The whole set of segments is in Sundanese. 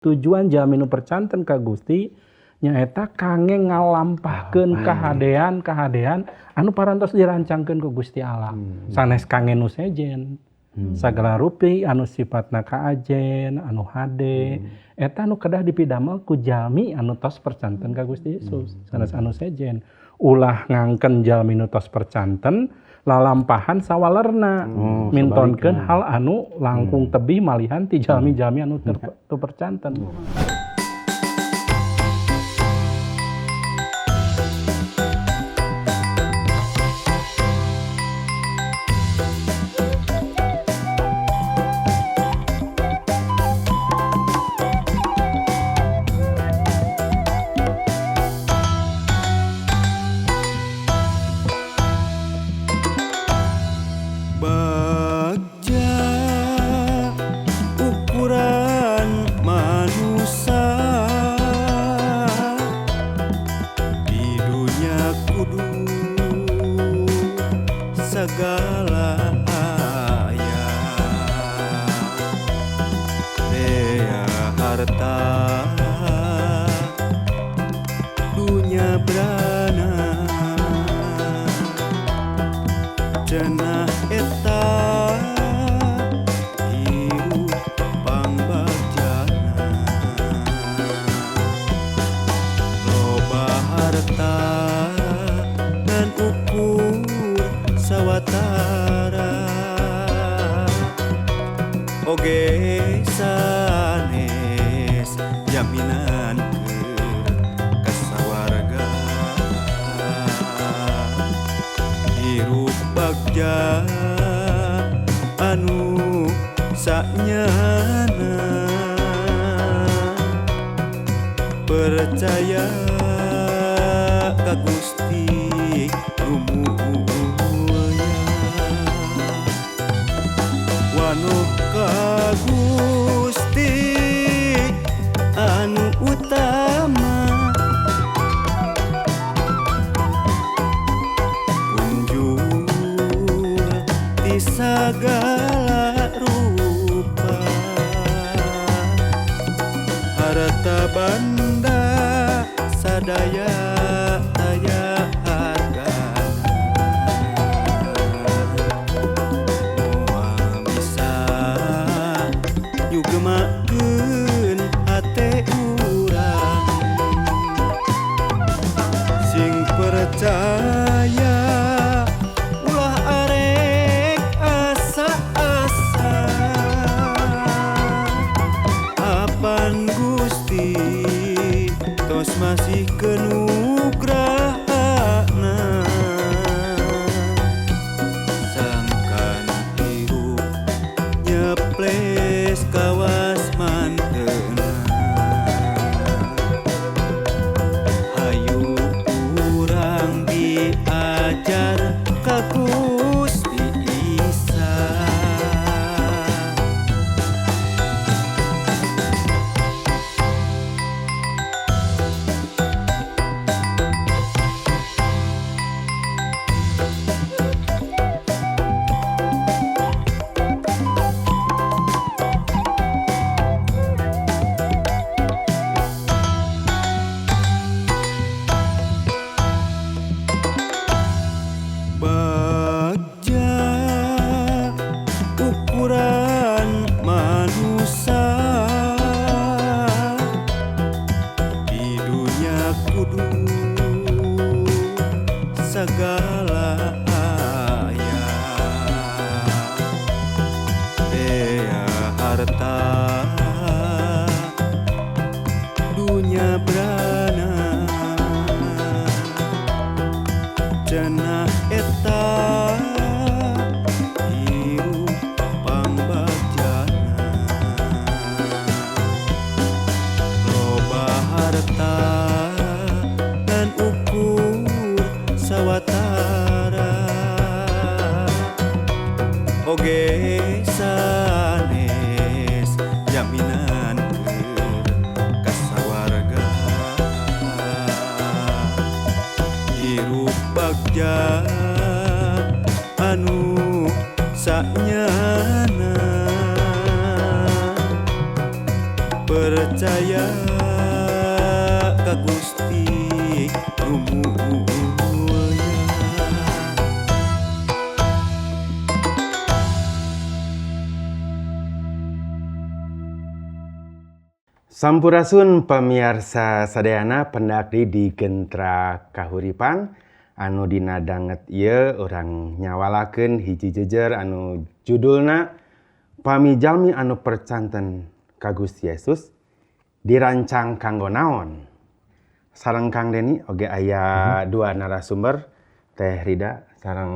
Tujuan jalmi nu percanten ka Gusti nyaeta kangge ngalampahkeun kahadean-kahadean anu parantos dirancangkeun ku Gusti Allah. Sanes kangge nu sejen. Sagala rupi anu sifatna kaajen, anu hade, eta anu kedah dipidamel ku jalmi anu tos percanten ka Gusti Yesus. Sanes anu sejen. Ulah ngangken jalmi nu tos percanten lalampahan sawalerna, mintonkeun hal anu langkung tebih malihan ti jalmi-jalmi anu teu percanten. Oge sanes jaminan keur kasawarga hirup bagja anu sanyana percaya ka Gusti nu Mulya wanuh ka Gusti anu utama unjul ti sagala rupa harta banda sadaya aya hargana moal bisa nyugemakeun hate urang sing percaya ulah arek asa-asa apan Gusti tos masih kenugrahana sangkan hirup nyeples kawas mantena hayu urang diajar ka Gusti Isa. Bagja ukuran manusia di dunia kudu sagala aya tea harta dunia berana cenah eta hirup pangbagjana loba harta dan ukur sawatara oge sanes jaminan keur kasawarga hirup bagja anu sanyana percaya. Percaya ka Gusti nu Mulya. Sampurasun pamiarsa sadayana pendakdi di Gentra Kahuripan anu dina danget ieu urang nyawalakeun hiji jejer anu judulna Pami Jalmi anu percanten ka Gusti Yesus dirancang kanggo naon. Sareng Kang Deni oge aya dua narasumber, Teh Rida sareng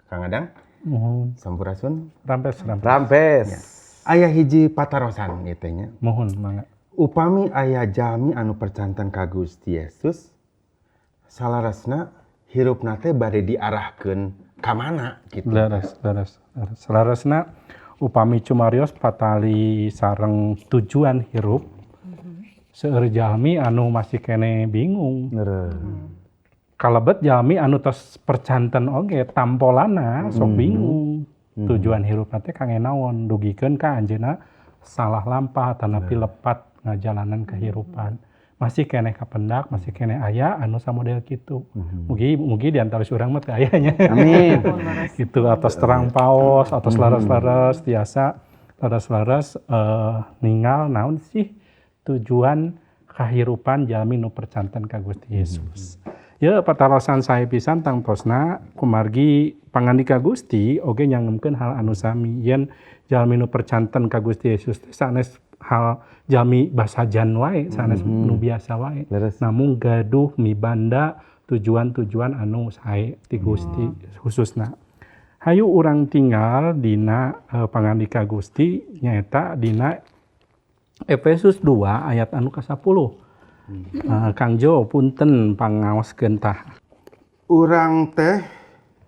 Kang Adang. Mohon. Sampurasun. Rampes, rampes. Rampes. Ya. Aya hiji patarosan ieu teh nya. Mohon mangga. Upami aya jalmi anu percanten ka Gusti Yesus, salaresna hirupna teh bade diarahkeun ka mana gitu. Leres, leres, leres. Salaresna upami cumarios patali sareng tujuan hirup, seueur jalmi anu masih kene bingung. Kalebet jalmi anu tos percanten oge tampolana sok bingung. Tujuan hirupna teh kangge naon, dugikeun ka anjeunna salah lampah tanapi lepat ngajalanan kehirupan. Masih keneh kapendak, masih keneh aya anu samodel kitu. Mugi mugi di antara urang mah teu aya nya. Amin. Gitu atos terang paos, atos laras-laras tiasa laras-laras ningal naon sih tujuan kahirupan jalmi nu percanten ka Gusti Yesus. Ya patarosan sae pisan tangtosna kumargi pangandika Gusti oge nyangemkeun hal anu sami yen jalmi nu percanten ka Gusti Yesus teh sanes hal jalmi basajan wae, sanes nu biasa wae. Namun gaduh mibanda tujuan-tujuan anu sae ti Gusti khususna. Hayu urang tinggal dina pangandika Gusti nyaeta dina Efesus 2 ayat anu ka-10. Kang Jo punten pangaoskeun tah. Urang teh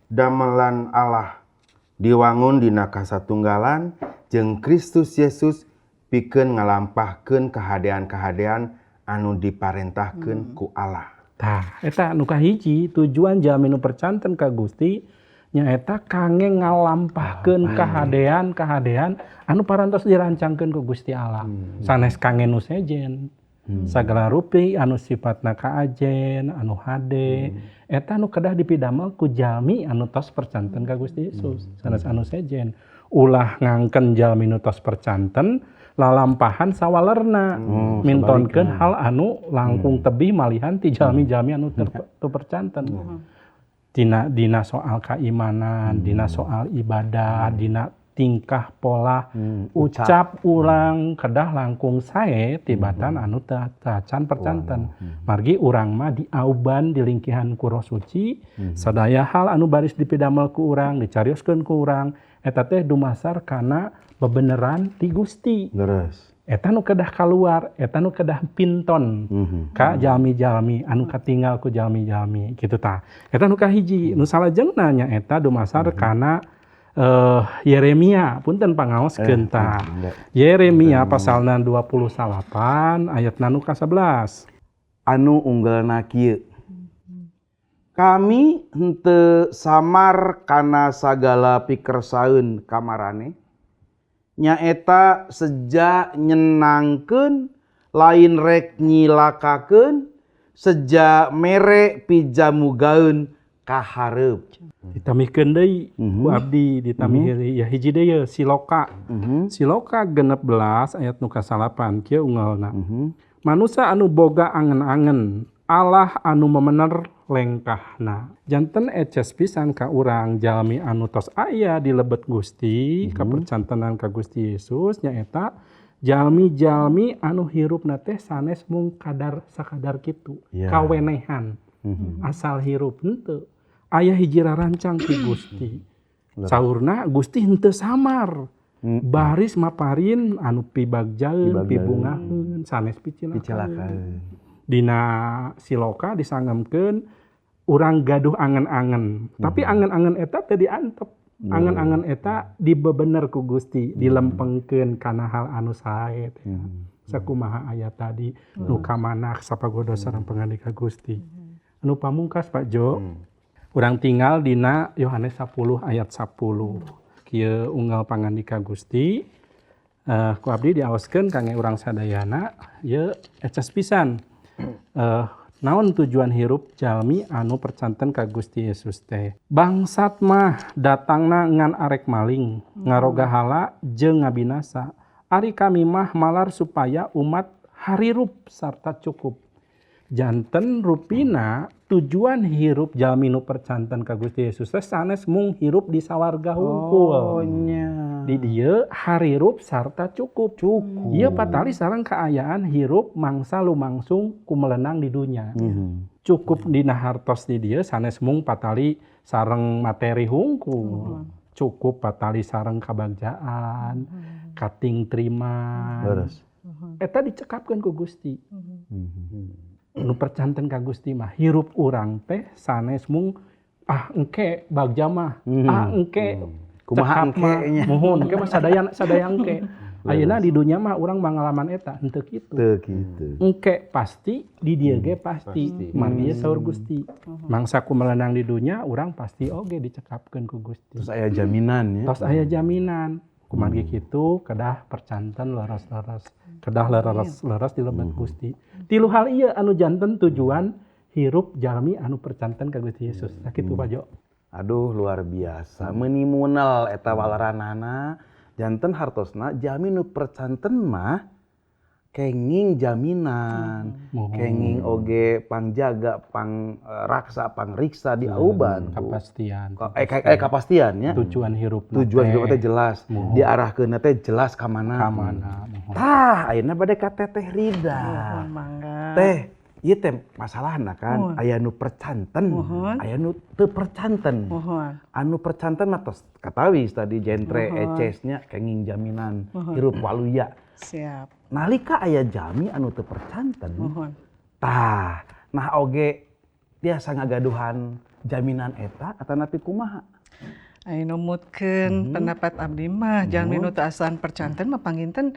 damelan Allah diwangun dina kasatunggalan jeung Kristus Yesus pikeun ngalampahkeun kahadean-kahadean anu diparentahkeun ku Allah. Tah, eta nu kahiji tujuan jalmi nu percanten ka Gusti nyaeta kangge ngalampahkeun kahadean-kahadean anu parantos dirancangkeun ku Gusti Allah. Sanes kangge nu sejen. Sagala rupi anu sifatna kaajen, anu hade, eta anu kedah dipidamel ku jalmi anu tos percanten ka Gusti Yesus. Sanes anu sejen. Ulah ngangken jalmi nu tos percanten lalampahan sawalerna, mintonkeun hal anu langkung tebih malihan ti jalmi-jalmi anu teu percanten. Dina soal keimanan, dina soal ibadah, dina tingkah pola ucap urang kedah langkung sae tibatan anu tacan percanten. Margi urang mah diauban dilingkihan ku Roh Suci, sadaya hal anu baris dipidamel ku urang, dicarioskeun ku urang, eta teh dumasar kana bebeneran ti Gusti. Leres. Eta nu kedah kaluar, eta nu kedah pinton ka jalmi-jalmi anu katinggal ku jalmi-jalmi kitu tah. Eta nu kahiji, nu salajengna nya eta dumasar kana Yeremia, punten pangaoskeun tah. Yeremia pasalna 28 ayatna nu ka-11. Anu unggelna kieu. Kami henteu samar kana sagala pikersaeun kamarane. Nyaeta seja nyenangkeun lain rek nyilakakeun, seja mere pijamugaeun kahareup. Ditamihkeun deui ku abdi ditamihi deui ya hiji deui ye siloka. Siloka 16 ayat nu ka-9 kieu unggalna. Manusa anu boga angen-angen, Allah anu memener lengkahna. Janten eces pisan ka urang jalmi anu tos aya di lebet Gusti, kapercantenan ka Gusti Yesus nyaeta jalmi-jalmi anu hirupna teh sanes mung kadar sakadar kitu, kawenehan. Asal hirup henteu. Aya hiji rarancang ti Gusti. Saurna Gusti henteu samar. Baris maparin anu pibagjaeun, pibungaheun, sanes picilakaeun. Dina siloka disangemkeun urang gaduh angen-angen. Tapi angen-angen eta teu diantep. Angen-angen eta dibebener ku Gusti, dilempengkeun kana hal anu sae teh. Sakumaha aya tadi nu kamana sapagodo sareng pangandika Gusti. Anu pamungkas Pak Jo, urang tinggal dina Yohanes 10 ayat 10. Kieu unggal pangandika Gusti, Ku abdi diaoskeun kangge urang sadayana ieu eces pisan. Naon tujuan hirup jalmi anu percanten ka Gusti Yesus teh. Bangsat mah datangna ngan arek maling, ngarogahala jeung ngabinasa. Ari kami mah malar supaya umat harirup sarta cukup. Janten rupina tujuan hirup jalmi nu percanten ka Gusti Yesus teh sanes mung hirup di sawarga hungkul. Oh nya. Di dieu harirup sarta cukup. Cukup. Ieu patali sareng kaayaan hirup mangsa lumangsung kumelenang di dunya. Cukup dina hartos di dieu sanes mung patali sareng materi hungkul. Cukup patali sareng kabagjaan, kating triman. Leres. Eta dicekapkeun ku Gusti. Nu percanten ka Gusti mah hirup urang teh sanes mung engke bagja mah, engke kumaha engke nya. Muhun engke mah sadaya engke. Ayeuna di dunya mah urang mangalaman eta henteu kitu. Teu kitu. Engke pasti di dieu ge pasti. Margi saur Gusti. Mangsa kumelenang di dunya urang pasti oge dicekapkeun ku Gusti. Terus aya jaminan ya. Tos aya jaminan. Kumargi kitu kedah percanten leres-leres. Kedah leres-leres di lebet Gusti. Tilu hal ieu anu janten tujuan hirup jalmi anu percanten ka Gusti Yesus. Sakitu Pak Jo. Aduh luar biasa. Meuni munel eta waleranana janten hartosna jalmi nu percanten mah kenging jaminan, kenging oge pangjaga, pang raksa, pangriksa di auban. Kapastian. Kapastian ya. Tujuan hirup. Tujuan hirup teh jelas, diarahkeun teh jelas ka mana. Ka mana. Tah, ayeuna bade ka Teteh Rida. Mangga. Teh, ieu teh masalahna kan aya nu percanten, aya nu teu percanten. Anu percanten mah tos katawis tadi jentre ecesnya kenging jaminan hirup waluya. Siap. Nalika aya jalmi anu teu percanten. Tah, nah oge tiasa ngagaduhan jaminan eta atanapi kumaha? Aya numutkeun pendapat abdi mah jalmi nu teu asan percanten mah panginten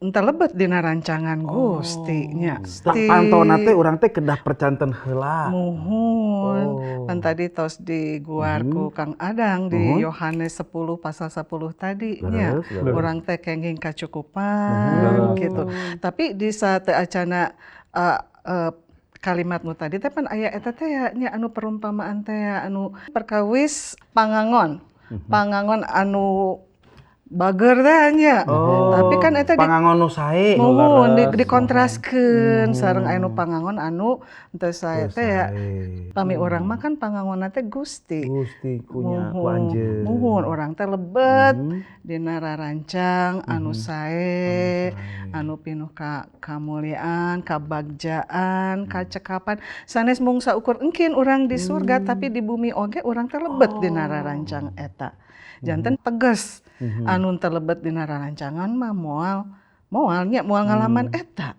entah lebet dina rancangan Gusti nya. Pantona teh urang teh kedah percanten heula. Muhun. Pan tadi tos diguar ku Kang Adang di Yohanes 10 pasal 10 tadi nya. Urang teh kenging kacukupan gitu. Tapi di saat acana kalimatmu tadi teh pan aya eta teh nya anu perumpamaan teh anu perkawis pangangon. Pangangon anu bager teh nya. Tapi kan eta pangangon nu sae. Muhun dikontraskeun sareng anu pangangon anu teu sae teh ya. Pami urang mah kan pangangonna teh Gusti. Gusti kunya ku anjeun. Muhun urang teh lebet dina rarancang anu sae, anu pinuh ka kamuliaan, kabagjaan, kacekapan. Sanes mung saukur engkin urang di surga tapi di bumi oge urang teh lebet dina rarancang eta. Janten tegas anu terlebet dina rarancangan mah moal nya moal ngalaman eta.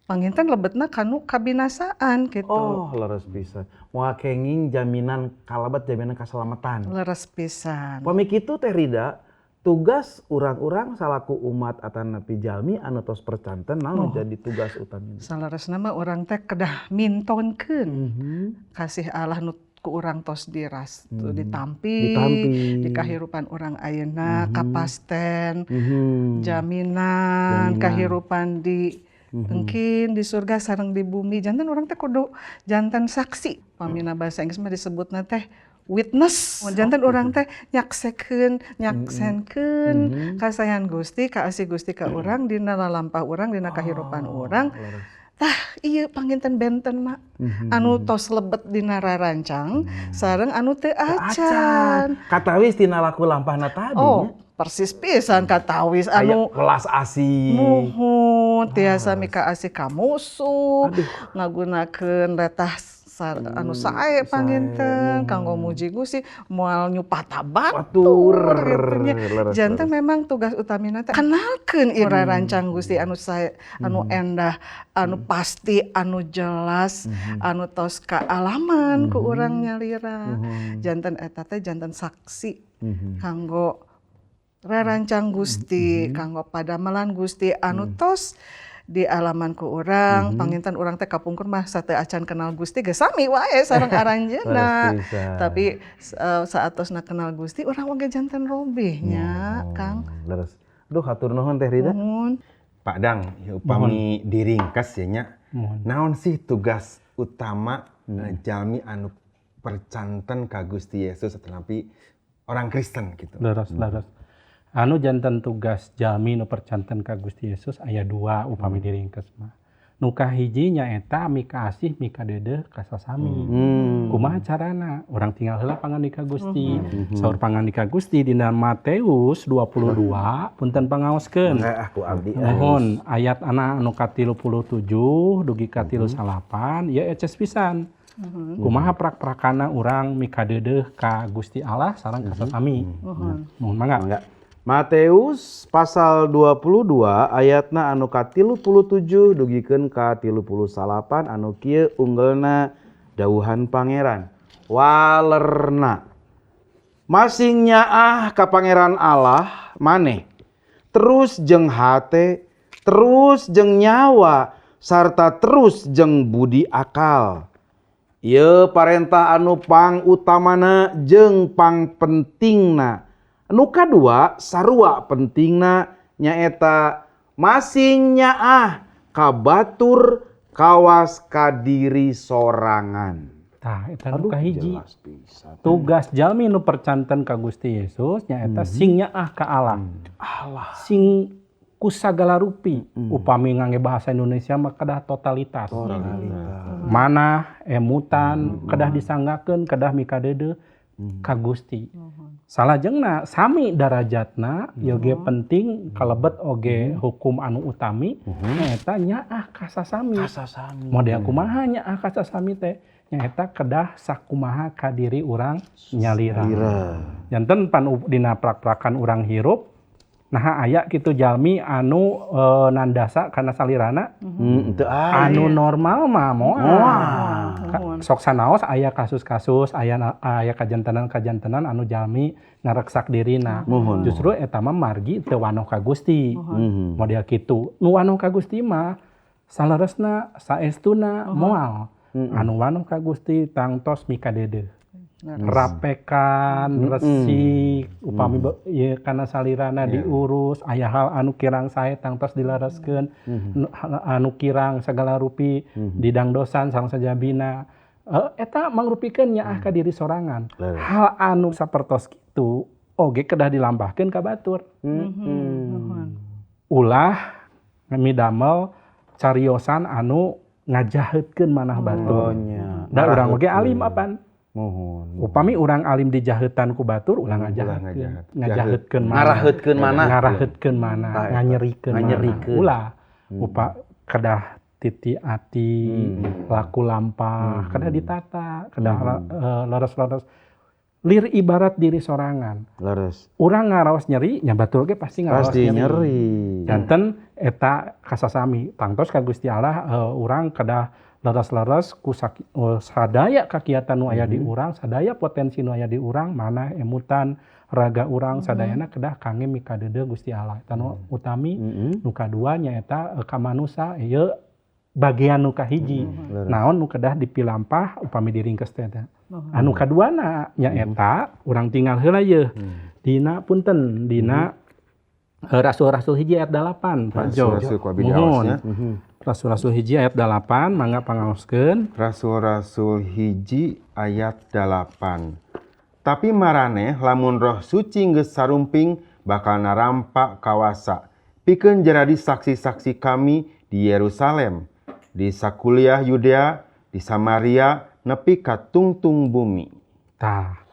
Panginten lebetna kanu kabinasaan gitu. Oh, leres pisan. Moal kenging jaminan kalebet jaminan kaselamatan. Leres pisan. Pami kitu Teh Rida, tugas urang-urang salaku umat atanapi jalmi anu tos percanten naon jadi tugas utamina? Saleresna mah urang teh kedah mintonkeun kasih Allah nu ku urang tos diras, ditampi, di kahirupan urang ayeuna, kapasten, jaminan, kahirupan di engkin di surga sareng di bumi. Janten urang teh kudu janten saksi. Pamina bahasa Inggris mah disebutna teh witness. Janten urang teh nyaksekeun, nyaksenkeun kasayan Gusti, kaasih Gusti ka urang dina lalampah urang, dina kahirupan urang. Tah ieu panginten benten mak anu tos lebet dina rarancang sareng anu teu acan. Katawis tina laku lampahna tadi. Oh, persis pisan katawis anu kelas asih. Muhun tiasa mika asih ka musuh, ngagunakeun letah anu sae panginten kanggo muji Gusti moal nyupata batur gitu nya. Janten memang tugas utamina teh kenalkeun ieu rarancang Gusti anu sae, anu endah, anu pasti, anu jelas, anu tos kaalaman ku urang nyalira. Janten eta teh janten saksi kanggo rarancang Gusti, kanggo padamelan Gusti anu tos di alaman ku urang, panginten urang teh kapungkur mah sate acan kenal Gusti geus sami wae sareng aranjeunna. Tapi saatosna kenal Gusti urang oge janten robih nya, Kang. Leres. Duh hatur nuhun Teh Rida. Nuhun. Pak Dang, ya upami diringkas ya nya. Naon sih tugas utama jalmi anu percanten ka Gusti Yesus tetapi orang Kristen gitu. Leres. Anu janten tugas jalmi nu percanten ka Gusti Yesus aya dua upami diringkes mah. Nu kahiji nyaeta mikaasih mikadeudeuh ka sasami. Kumaha carana? Urang tinggal heula pangandika Gusti. Saur pangandika Gusti dina Matius 22 punten pangaoskeun. Aku abdi. Mohon ayat ana anu ka-37 dugi ka-38 ieu eces pisan. Kumaha prak-prakana urang mikadeudeuh ka Gusti Allah sareng ka sasami. Mohon mangga. Matius pasal 22 ayatna anu ka-37 dugikeun ka-38 anu kieu unggelna dawuhan Pangeran. Walerna masing nyaah ka Pangeran Allah maneh terus jeung hate, terus jeung nyawa, sarta terus jeung budi akal. Ieu parentah anu pangutamana jeung pangpentingna. Nu kadua sarua pentingna nyaeta masing nyaah ka batur kawas ka diri sorangan. Tah eta nu kahiji. Tugas jalmi nu percanten ka Gusti Yesus nyaeta sing nyaah ka Allah. Allah sing ku sagala rupi. Upami ngangge bahasa Indonesia mah kedah totalitas. Manah emutan kedah disanggakeun kedah mikadeudeuh ka Gusti. Salajengna sami darajatna ieu ge penting kalebet oge hukum anu utami nyaeta nyaah ka sasami. Model kumaha nyaah ka sasami teh nyaeta kedah sakumaha ka diri urang nyalira. Janten pan dina prak-prakan urang hirup naha aya kitu jalmi anu nandasa kana salirana anu normal mah moal. Sok sanaos aya kasus-kasus aya kajantenan-kajantenan anu jalmi ngareksak dirina. Justru eta mah margi teu wanoh ka Gusti. Model kitu. Nu wanoh ka Gusti mah saleresna saestuna moal. Anu wanoh ka Gusti tangtos mikadeudeuh. Rapekan, resik, upami ieu kana salirana diurus, aya hal anu kirang sae tangtos dilereskeun, anu kirang sagala rupi didangdosan sareng sajabina. Eta mangrupikeun nyaah ka diri sorangan. Hal anu sapertos kitu oge kedah dilampahkeun ka batur. Ulah midamel cariosan anu ngajaheutkeun manah batur. Da urang oge alim apan? Mohon. Upami urang alim dijahetan ku batur ulah ngajahetkeun. Ngajahetkeun mana? Ngaraheutkeun mana? Ngaraheutkeun mana? Nganyerikeun mana? Ulah. Upa kedah titi ati, laku lampah, kedah ditata, kedah leres-leres. Lir ibarat diri sorangan. Leres. Urang ngaraos nyeri, nya batur ge pasti ngaraos nyeri. Janten eta kasasami tangtos ka Gusti Allah urang kedah leres-leres ku sadaya kakiatan nu aya di urang, sadaya potensi nu aya di urang, manah emutan raga urang sadayana kedah kangge mikadeudeuh Gusti Allah. Eta nu utami, nu kadua nyaeta ka manusa ieu bagian nu kahiji. Naon nu kedah dipilampah upami diringkes teh eta. Anu kaduana nyaeta urang tinggal heula yeuh. Dina punten dina Rasul-rasul hiji ayat 8 Pak Jo. Mohon. Rasul-rasul hiji ayat 8 mangga pangaoskeun. Rasul-rasul hiji ayat 8. Tapi maraneh lamun Roh Suci geus sarumping bakal narampak kawasa pikeun jaradi saksi-saksi kami di Yerusalem, di sakuliah Yudea, di Samaria, nepi ka tungtung bumi. Tah.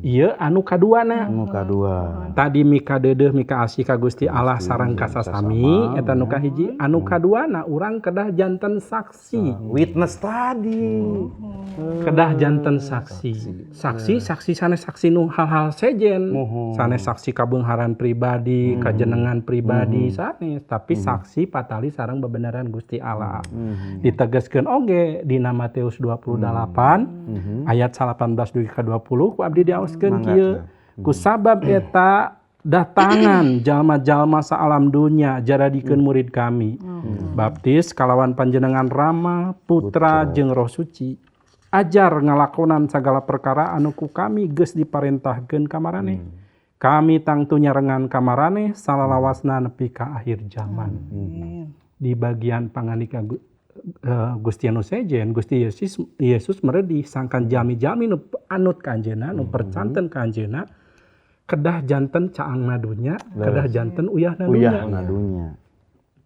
Ieu anu kaduana. Anu kadua. Tadi mikadeudeuh mikaasih ka Gusti Allah sareng ka sasami eta nu kahiji, anu kaduana urang kedah janten saksi. Witness tadi. Kedah janten saksi. Saksi saksi sanes saksi nu hal-hal sejen. Sanes saksi kabeungharan pribadi, kajenengan pribadi sanes, tapi saksi patali sareng bebeneran Gusti Allah. Ditegaskeun oge dina Matius 28 ayat 18 dugi ka 20 ku abdi diaoskeun kieu. Ku sabab eta datangan jalma-jalma saalam dunya jaradikeun murid kami. Baptis kalawan panjenengan Rama, Putra jeung Roh Suci. Ajar ngalakonan sagala perkara anu ku kami geus diparentahkeun ka maraneh. Kami tangtu nyarengan kamaraneh salalawasna nepi ka akhir zaman. Di bagian pangandika Gusti anu sejen, Gusti Yesus meredih sangkan jami-jami nu anut ka anjeunna, nu percanten ka anjeunna, kedah janten caangna dunya, kedah janten uyahna dunya.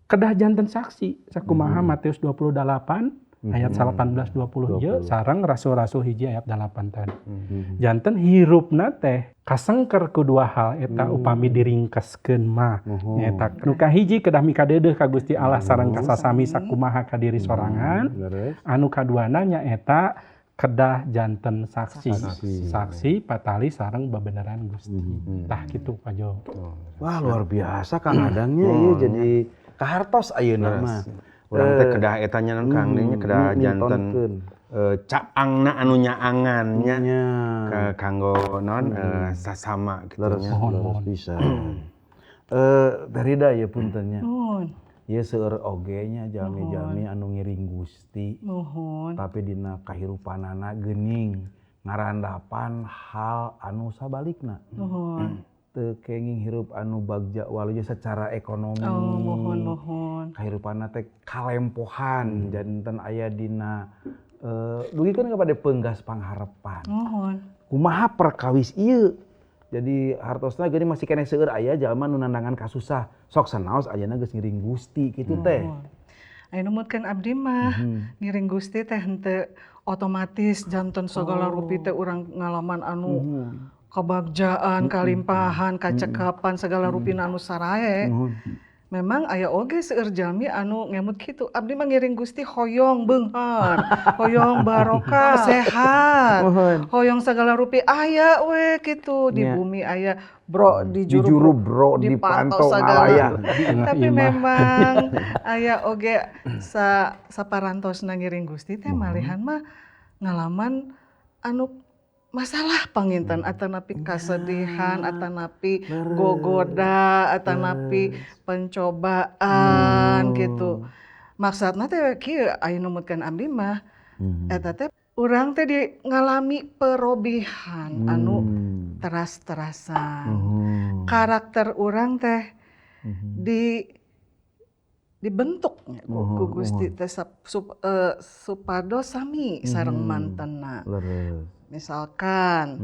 Kedah janten saksi sakumaha Matius 28 ayat 18-20 ieu sareng rasul-rasul hiji ayat 8 tadi. Janten hirupna teh kasengker ku dua hal eta upami diringkeskeun mah. Nyaeta nu kahiji kedah mikadeudeuh ka Gusti Allah sareng kasasami sakumaha ka diri sorangan. Anu kaduana nyaeta kedah janten saksi. Saksi patali sareng bebeneran Gusti. Tah kitu Pak Jo. Wah luar biasa Kang Adangnya ieu jadi kahartos ayeuna mah. Urang teh kedah eta nya Kang nya kedah janten caangna anu nyaangan nya ke kanggo naon sasama kitu nya. Leres pisan. Teh Rida ya punten nya. Ieu seueur oge nya jalmi-jalmi anu ngiring Gusti. Tapi dina kahirupanana geuning ngarandapan hal anu sabalikna. Teu kenging hirup anu bagja waluya secara ekonomi. Oh, mohon. Kahirupanna teh kalempohan janten aya dina dugikeun kepada penggas pangharepan. Mohon. Kumaha perkawis ieu? Jadi hartosna geuning masih keneh seueur aya jalma nu nandangan kasusah. Sok sanaos ayeuna geus ngiring Gusti kitu teh. Aya numutkeun abdi mah ngiring Gusti teh henteu otomatis janten sagala rupi teh urang ngalaman anu kebagjaan, kalimpahan, kacekapan, segala rupina anu sarae. Memang aya oge seueur jalmi anu ngemut kitu. Abdi mah ngiring Gusti hoyong beunghar, hoyong barokah, sehat, hoyong segala rupi aya we kitu di bumi aya bro di juru bro di panto ngalayang. Tapi memang aya oge saparantosna ngiring Gusti teh malihan mah ngalaman anu masalah panginten atanapi kasedihan atanapi gogoda atanapi pencobaan gitu. Maksudna teh kieu aya numutkeun abdi mah eta teh urang teh di ngalami perobihan anu teras-terasan. Karakter urang teh dibentuk ku Gusti teh supados sami sareng mantenna. Misalkan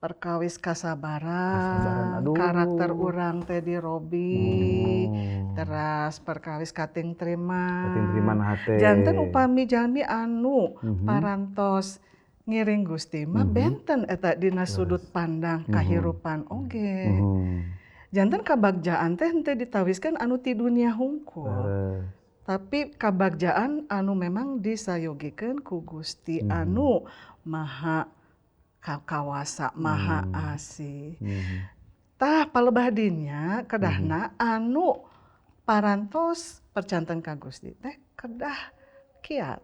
perkawis kasabaran, karakter urang teh dirobi, teras perkawis kating terima. Hate. Janten upami jalmi anu parantos ngiring Gusti mah benten eta dina sudut pandang kahirupan oge. Janten kabagjaan teh henteu ditawiskeun anu ti dunia hungkul. Tapi kabagjaan anu memang disayogikeun ku Gusti anu maha kawasa, maha asih. Tah palebah dinya kedahna anu parantos percanten ka Gusti teh kedah kiat.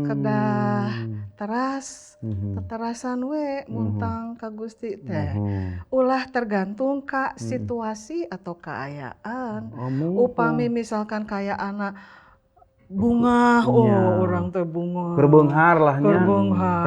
Kedah teras, teterasan we muntang ka Gusti teh. Ulah tergantung ka situasi atau kaayaan. Upami misalkan kayaana bungah, orang teh bungah. Keur beunghar lah nya.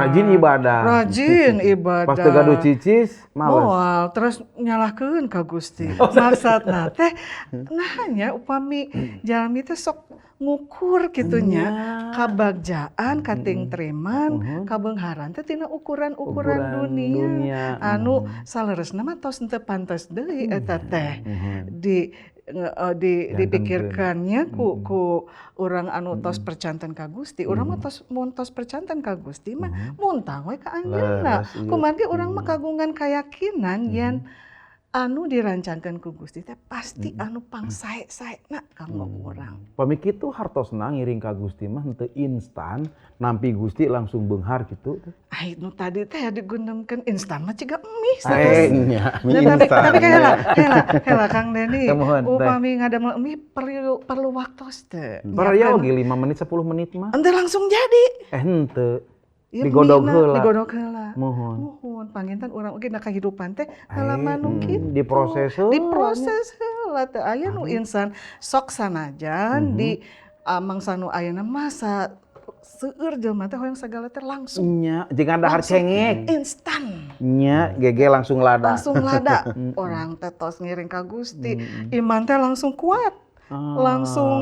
Rajin ibadah. Rajin ibadah. Pas teu gaduh cicis, males. Moal, terus nyalahkeun ka Gusti. Maksudna teh nah nya upami jalmi teh sok ngukur kitunya kabagjaan, kating teriman, kabeungharan teh tina ukuran-ukuran dunia. Anu saleresna mah tos henteu pantes deui eta teh. Dipikirkannya ku urang anu tos percanten ka Gusti. Urang mah tos mun tos percanten ka Gusti mah muntang we ka anjeunna. Kumargi urang mah kagungan kayakinan yen anu dirancangkeun ku Gusti teh pasti anu pangsae-saena kanggo urang. Pami kitu hartosna ngiring ka Gusti mah henteu instan nampi Gusti langsung beunghar kitu. Ai nu tadi teh digunemkeun instan mah ciga mie. Tapi heula Kang Deni, upami ngadamel mie perlu waktos teh. Perlu oge 5 menit 10 menit mah. Henteu langsung jadi. Henteu. Digodog heula. Digodog heula. Muhun. Panginten urang oge na kahirupan teh ngalaman nu kitu. Diproses heula. Diproses heula teh aya nu insan sok sanajan di mangsa nu ayeuna masa Seueur jelema teh hoyong sagala teh langsung. Nya, jeung dahar cengek. Instan. Nya, gege langsung lada. Langsung lada. Orang teh tos ngiring ka Gusti, iman teh langsung kuat. Langsung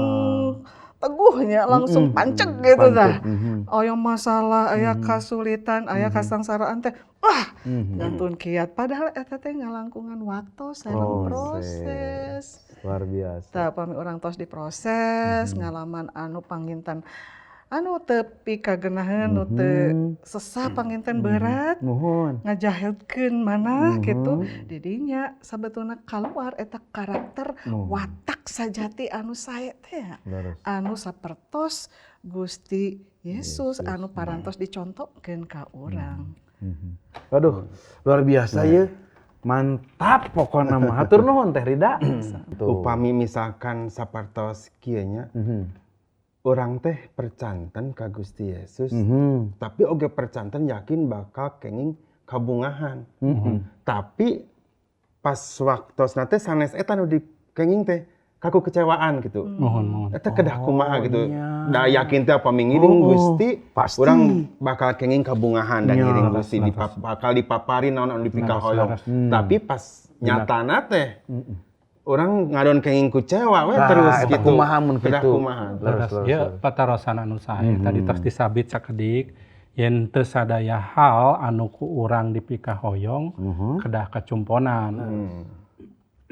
teguhnya, langsung panceg gitu dah. Aya masalah, aya kasulitan, aya kasangsaraan teh, wah, gantun kiat. Padahal eta teh ngalangkungan waktu sareng proses. Luar biasa. Tah pami urang tos diproses, ngalaman anu panginten anu teu pikagenaheun, nu teu sesah panginten berat. Muhun. Ngajahilkeun mana gitu. Didinya sabetulna kaluar eta karakter watak sajati anu sae teh. Anu sapertos Gusti Yesus anu parantos dicontohkeun ka urang. Waduh, luar biasa ya. Mantap pokokna mah. Hatur nuhun Teh Rida. Upami misalkan sapertos kieu nya. Orang teh percanten ka Gusti Yesus, tapi oge percanten yakin bakal kenging kabungahan. Tapi pas waktosna teh sanes eta nu di kenging teh kaku kecewaan gitu. Mohon. Eta kedah kumaha gitu. Da yakin teh apa ngiring Gusti, pasti. Urang bakal kenging kabungahan dan ngiring Gusti bakal dipaparin naon anu dipikahoyong. Tapi pas nyatana teh orang ngadon kenging kucewa we terus gitu. Kumaha mun kitu. Leres. Ya patarosan anu sae tadi tos disabit sakedik yen teu sadaya hal anu ku urang dipikahoyong kedah kacumponan.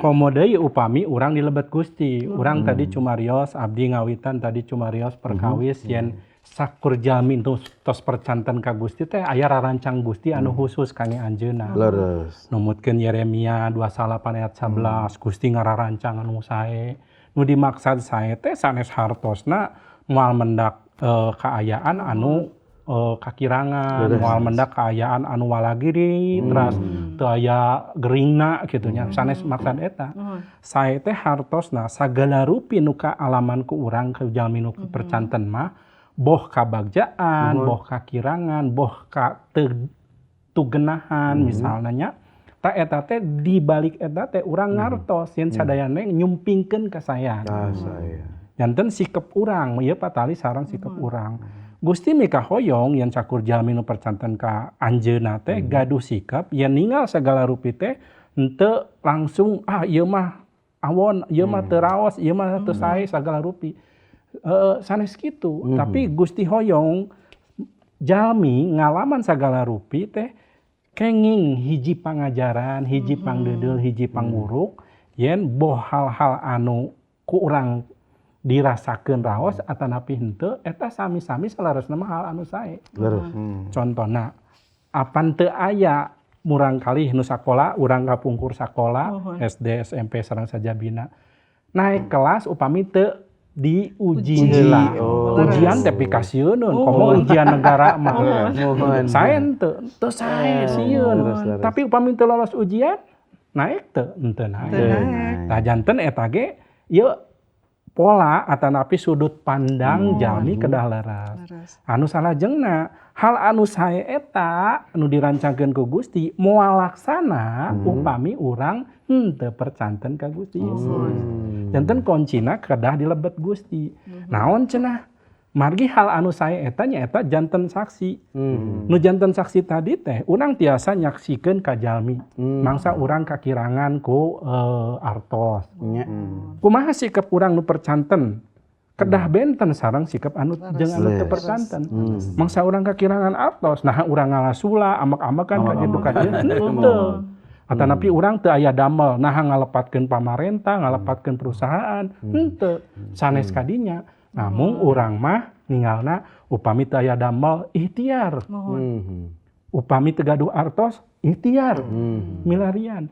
Komo deui upami urang dilebet Gusti. Urang tadi cumarios abdi ngawitan tadi cumarios perkawis yen sakur jalmi tos percanten ka Gusti teh aya rarancang Gusti anu khusus kangge anjeunna. Leres. Numutkeun Yeremia 28 ayat 11 Gusti ngararancang anu sae. Nu dimaksad sae teh sanes hartosna moal mendak kaayaan anu kakirangan, moal mendak kaayaan anu walagiri, teras teu aya geringna kitu nya. Sanes maksad eta. Sae teh hartosna sagala rupi nu kaalaman ku urang ku jalmi nu percanten mah boh kabagjaan, boh kakirangan, boh ka tugenahan misalnya nya. Ta eta teh di balik eta teh urang ngartos yen sadayana nyumpingkeun kasayan. Janten sikep urang, ieu patali sareng sikep urang. Gusti mikahoyong yen sakur jalmi nu percanten ka anjeunna teh gaduh sikap yen ningal sagala rupi teh henteu langsung ah ieu mah awon, ieu mah teu raos, ieu mah teu sae sagala rupi. Sanes kitu, tapi Gusti hoyong jalmi ngalaman sagala rupi teh kenging hiji pangajaran, hiji pangdeudeuh, hiji pangwuruk yen boh hal-hal anu ku urang dirasakeun raos atanapi henteu eta sami-sami salarasna mah hal anu sae. Contona apan teu aya murang kalih nu sakola, urang kapungkur sakola SD, SMP sareng sajabina. Naik kelas upami teu diuji heula. Ujian teh pikasieun komo ujian negara mah. Sae teu, teu sae sieun. Tapi upami teu lolos ujian, naik teu, henteu naik. Tah janten eta ge ieu pola atanapi sudut pandang jalmi kedah leres. Anu salajengna hal anu sae eta anu dirancangkeun ku Gusti moal laksana upami urang henteu percanten ka Gusti Yesus. Janten kuncina kedah dilebet Gusti. Naon cenah? Margi hal anu sae eta nyaeta janten saksi. Nu janten saksi tadi teh urang tiasa nyaksikeun ka jalmi. Mangsa urang kakirangan ku artos. Kumaha sikap urang nu percanten? Kedah benten sareng sikap anu jeung anu teu percanten. Mangsa urang kakirangan artos, nah urang ngalasula amak-amakan ka kitu ka dieu henteu. Atanapi urang teu aya damel, nah ngalepatkeun pamarentah, ngalepatkeun perusahaan, henteu. Sanes kadinya. Namun urang mah ningalna upami teu aya damel ikhtiar. Upami teu gaduh artos ikhtiar. Milarian.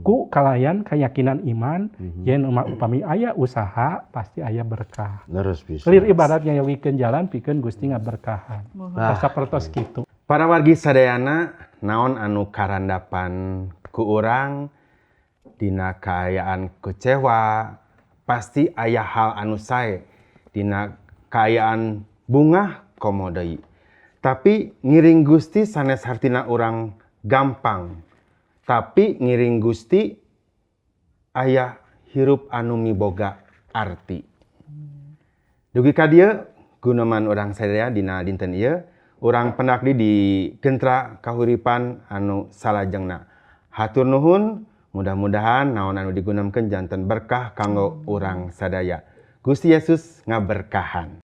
Ku kalayan keyakinan iman yen upami aya usaha pasti aya berkah. Leres bisa. Lir ibaratnya yawikeun jalan pikeun Gusti ngaberkahan. Sapertos kitu. Para wargi sadayana naon anu karandapan ku urang dina kaayaan kecewa pasti aya hal anu sae dina kaayaan bungah komo deui. Tapi ngiring Gusti sanes hartina urang gampang. Tapi ngiring Gusti aya hirup anu miboga arti. Dugi ka dieu Guneman urang sadaya dina dinten ieu. Urang pendak di Gentra Kahuripan anu salajengna. Hatur nuhun, mudah-mudahan naon anu digunemkeun janten berkah kanggo urang sadaya. Gusti Yesus ngaberkahan.